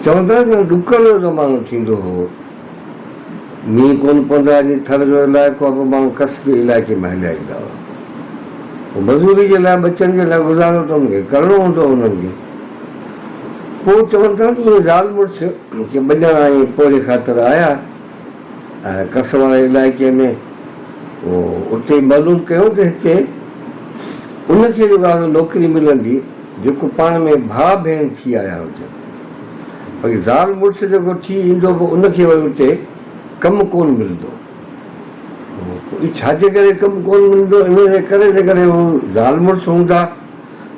چون ٿا ته ڏڪر جو زمانو ٿيندو هو، مينهن ڪونه پوندو آهي، جي ٿر جو علائقو آهي، پوء ماڻهو ڪس جي علائقي ۾ هليا ايندا هئا. پوء مزوري جي لاء ٻچن جي لاء گذارو ته انهن کي ڪرڻو هوندو هو انهن کي. پوء چون ٿا ته اهي زال مڙس ڪي ٻه ڄڻا ائين پورهيي خاطر آيا ۽ ڪس واري علائقي ۾، پوء اتي معلوم ڪيو ته هتي ان کي جيڪو آهي سو نوڪري ملندي جيڪو پاڻ ۾ ڀاء ڀيڻ ٿي آيا هجن. باقي زال مڙس جيڪو ٿي ايندو پوء ان کي وري اتي ڪم ڪونه ملندو. پوء ڇا جي ڪري ڪم ڪونه ملندو؟ ان جي ڪري جيڪڏهن هو زال مڙس هوندا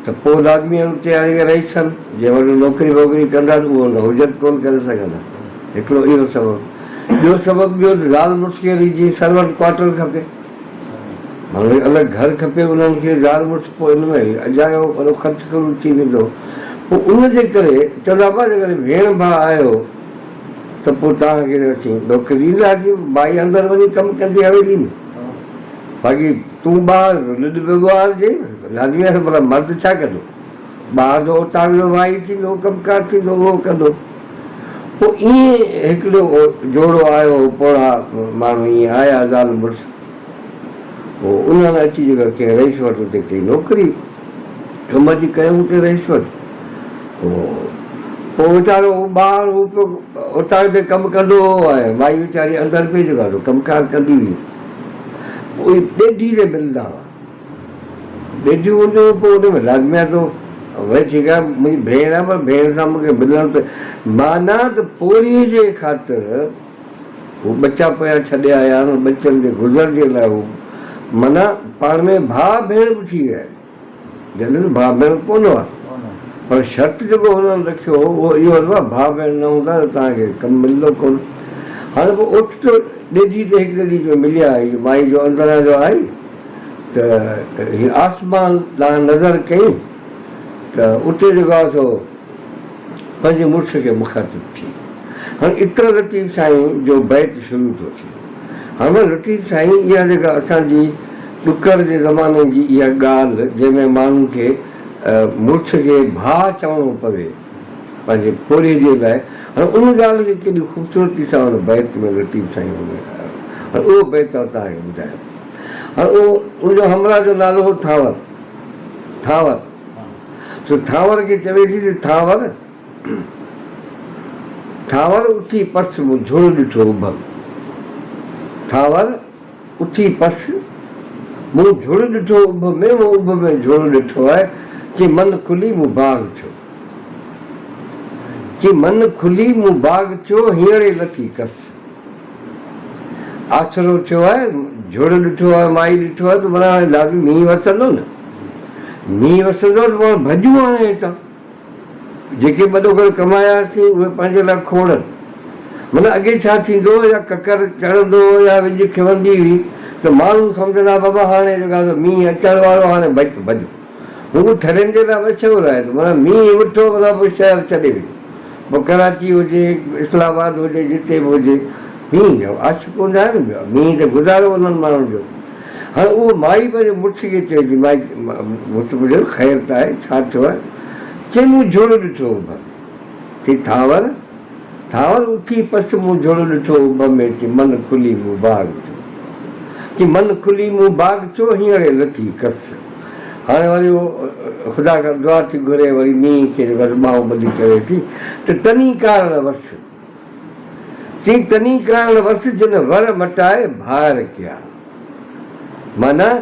ته پوء لازمي آهي اتي هاڻي رئيسن جي وٽ نوڪري ووڪري ڪندا ته اهو حجت ڪونه ڪري سگهندا. هڪڙو اهو سبب. ٻيو سبب ٻيو ته زال مڙس کي وري جيئن سرونٽ ڪوارٽر کپي. معنيٰ الڳ گهر کپي انهن کي زال مڙس پوء ان ۾ اجايو وڏو خرچ خروچ ٿي ويندو پوء ان جي ڪري چوندا هئا جيڪڏهن ڀيڻ ڀاء آهيو ته پوء توهان کي اسين نوڪري ڏينداسين مائي اندر وڃي ڪم ڪندي حويلي ۾ باقي تون ٻاهر لڏ به ٻاهر جي لازمي آهي ڀلا مرد ڇا ڪندو ٻاهر جو اوطاق جو واهي ٿيندو ڪم ڪار ٿيندو اهو ڪندو پوء ائين هڪڙو جوڙو آيو هو پوڙها ماڻهو ائين آيا زال مڙس پوء انهن اچي جيڪا ڪنهن رئيس وٽ اتي ڪئي نوڪري ڪم اچي ڪيائون اتي رئيس وٽ پوء پوء ويچارو هو ٻاهر هو پيو اوطاق تي ڪم ڪندو هو ۽ مائي ويچاري اندر پئي جيڪا سو ڪم ڪار ڪندي هئي پوء اهي ڏيڍي تي ملندا هئا ڏيڍيون هونديون هيون پوء ان ۾ لازمي آهي ته ڀئي ٺيڪ آهي منهنجي ڀيڻ آهي پر ڀيڻ سان مون کي ملڻ ته معنيٰ ته پورهيي جي خاطر هو ٻچا پويان ڇڏي آيا آهن ٻچن جي گذر جي لاء هو معنيٰ پاڻ ۾ ڀاء ڀيڻ به ٿي ويا آهن جڏهن ته ڀاء ڀيڻ ڪونه هئا پر شرط جيڪو هنن رکيو هو اهو اهو هو ته ڀاء ڀيڻ نه هوندا ته توهان کي ڪم ملندو ڪونه. هاڻي پوء اوچتو ڏيڍي تي هڪڙي ڏينهن جو مليا هيء مائي جو اندران جو آئي ته هيء آسمان ڏانهن نظر ڪئي ته اتي جيڪو آهي سو پنهنجي مڙس کي مخاطب ٿي. هاڻي اتان لطيف سائين جو بيت شروع ٿو ٿئي. هاڻي لطيف سائين اها جيڪا اسان جي ڏڪر جي زماني جي اها ڳالهه جنهن ۾ ماڻهن کي مڙس کي ڀاء چوڻو پوي پنهنجي پورهيي جي لاء هاڻي ان ڳالهه کي ڪيڏي خوبصورتي سان ان بيت ۾ لطيف سائين ان هاڻي اهو بيت آئون توهان کي ٻڌايان هاڻي اهو ان جو همراهه جو نالو هو ٿانور ٿانور سو ٿانور کي چوي ٿي ته ٿانور ٿانور اٿي پس مون جھڙ ڏٺو اڀ ۾. ٿانور اٿي پس مون جھڙ ڏٺو اڀ ۾، مون اڀ ۾ جھڙ ڏٺو آهي، چي من کلي مون باغ ٿيو. چي من کلي مون باغ ٿيو، هينئڙي لٿي ڪس. آسرو ٿيو آهي، جھڙ ڏٺو آهي، مائي ڏٺو آهي ته معنيٰ هاڻي لازمي مينهن وسندو نه. مينهن وسندو ته پاڻ ڀڄون هاڻي هتان. جيڪي ٻه ڏوڪڙ ڪماياسين اهي پنهنجي لاء کوڙ. معنيٰ اڳي ڇا ٿيندو هو يا ڪڪر چڙهندو هو يا وڄ کيوندي هئي ته ماڻهو سمجهندا ها بابا هاڻي جيڪو آهي سو مينهن اچڻ وارو آهي هاڻي ڀڄ ته ڀڄ. هو ٿرين جي لاء مشهور آهي ته معنيٰ مينهن وٺو معنيٰ پوء شهر ڇڏي وڃو. پوء ڪراچي هجي، اسلام آباد هجي جتي به هجي مينهن جا عاشق هوندا آهن مينهن ته گذارو انهن ماڻهن جو. هاڻي اهو مائي پنهنجي مڙس کي چئي ٿي، مائي مڙس پڇيس، خير ته آهي، ڇا ٿيو آهي؟ چي مون جھڙو ڏٺو اڀ. چي ٿانور، ٿانور اٿي پس مون جھڙو ڏٺو اڀ ۾، چي من کلي مون باغ ٿيو. چي من کلي مون باغ ٿيو، هينئڙي لٿي ڪس. هاڻي وري اهو خدا کان دعا ٿي گهري، وري مينهن کي جيڪو ٻانهون ٻڌي چوي ٿي ته تني ڪارڻ وس. چي تني ڪارڻ وس جن ور مٽائي ڀائر ڪيا. معنيٰ،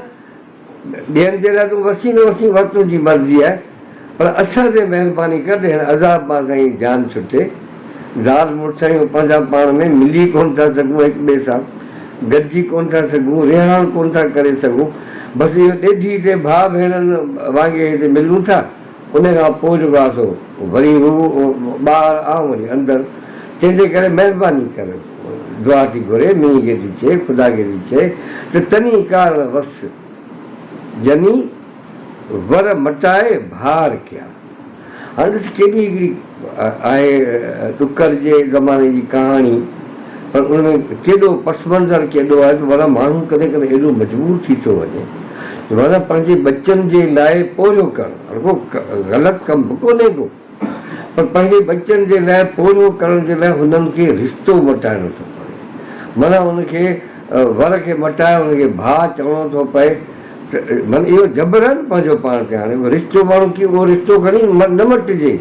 ٻين جي لاء تون وسين نه وسين اها تنهنجي مرضي آهي پر اسان تي مهرباني ڪر ته هن عذاب مان اسان جي جان ڇٽي. زال مڙس آهيون پنهنجا پاڻ ۾ ملي ڪونه ٿا سگهون هڪ ٻئي سان گڏجي ڪونه ٿا سگهون رهاڻ ڪونه ٿا ڪري سگهون بس اهو ڏيڍي تي ڀاء ڀيڻن وانگي هتي ملون ٿا. ان کان پوء جيڪو آهي سو وري هو ٻاهر آئون وري اندر، تنهن جي ڪري مهرباني ڪر دعا ٿي گهري، مينهن کي ٿي چئي، خدا کي ٿي چئي ته تني ڪارڻ وس جني ور مٽائي ڀار ڪيا. هاڻي ڏس ڪيڏي هڪڙي آهي ڏڪر جي زماني جي ڪهاڻي پر ان ۾ ڪيڏو پس منظر ڪيڏو آهي ته ورنه ماڻهو ڪڏهن ڪڏهن ايڏو مجبور ٿي ٿو وڃي ته ورنه پنهنجي ٻچن جي لاء پورهيو ڪرڻ هر ڪو غلط ڪم به ڪونهي ڪو پر پنهنجي ٻچن جي لاء پورهيو ڪرڻ جي لاء هنن کي رشتو مٽائڻو ٿو پوي. معنيٰ ان کي ور کي مٽائي ان کي ڀاء چوڻو ٿو پئي ته معنيٰ اهو جبر آهي نه پنهنجو پاڻ تي هاڻي اهو رشتو ماڻهو ڪيئن اهو رشتو کڻي نه مٽجي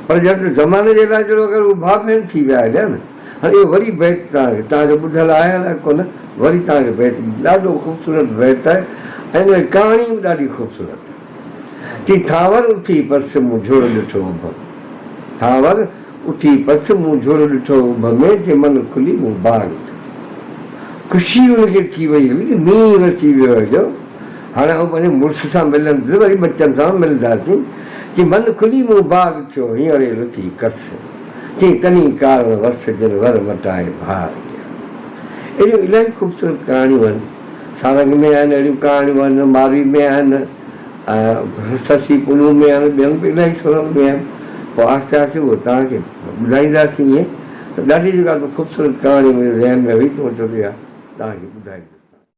پر ڄڻ ته زماني جي لاء جهڙو اگر هو ڀاء ڀيڻ ٿي ويا هليا نه. هاڻي اهو وري بيت توهان کي توهان جو ٻڌل آهي الائي ڪونه وري توهان کي بيت ڏاڍو خوبصورت بيت آهي ۽ ان جي ڪهاڻي به ڏاڍي خوبصورت آهي. چي ٿانور اٿي پس مون جھڙ ڏٺو اڀ ۾. ٿانور اٿي پس مون جھڙ ڏٺو اڀ ۾، چي من کلي مون باغ ٿيو. خوشي ان کي ٿي وئي هئي ته مينهن وسي ويو هي جو هاڻي آئون پنهنجي مڙس سان ملندس وري ٻچن سان به ملنداسين. چي من کلي مون باغ ٿيو هينئڙي لٿي ڪس. چي تني ڪارڻ وس جن ور مٽائي ڀار ڪيا. اهڙيون الاهي خوبصورت ڪهاڻيون آهن. سارنگ ۾ آهن اهڙيون ڪهاڻيون آهن، ماروي ۾ آهن ۽ سسي پنهون ۾ آهن، ٻين به الاهي سورن ۾ آهن. پوء آهستي آهستي اهو توهان کي ٻڌائينداسين ائين ته ڏاڍي جيڪا خوبصورت ڪهاڻي منهنجي ذهن ۾ هئي ته مون چيو ته اها توهان کي ٻڌائجي.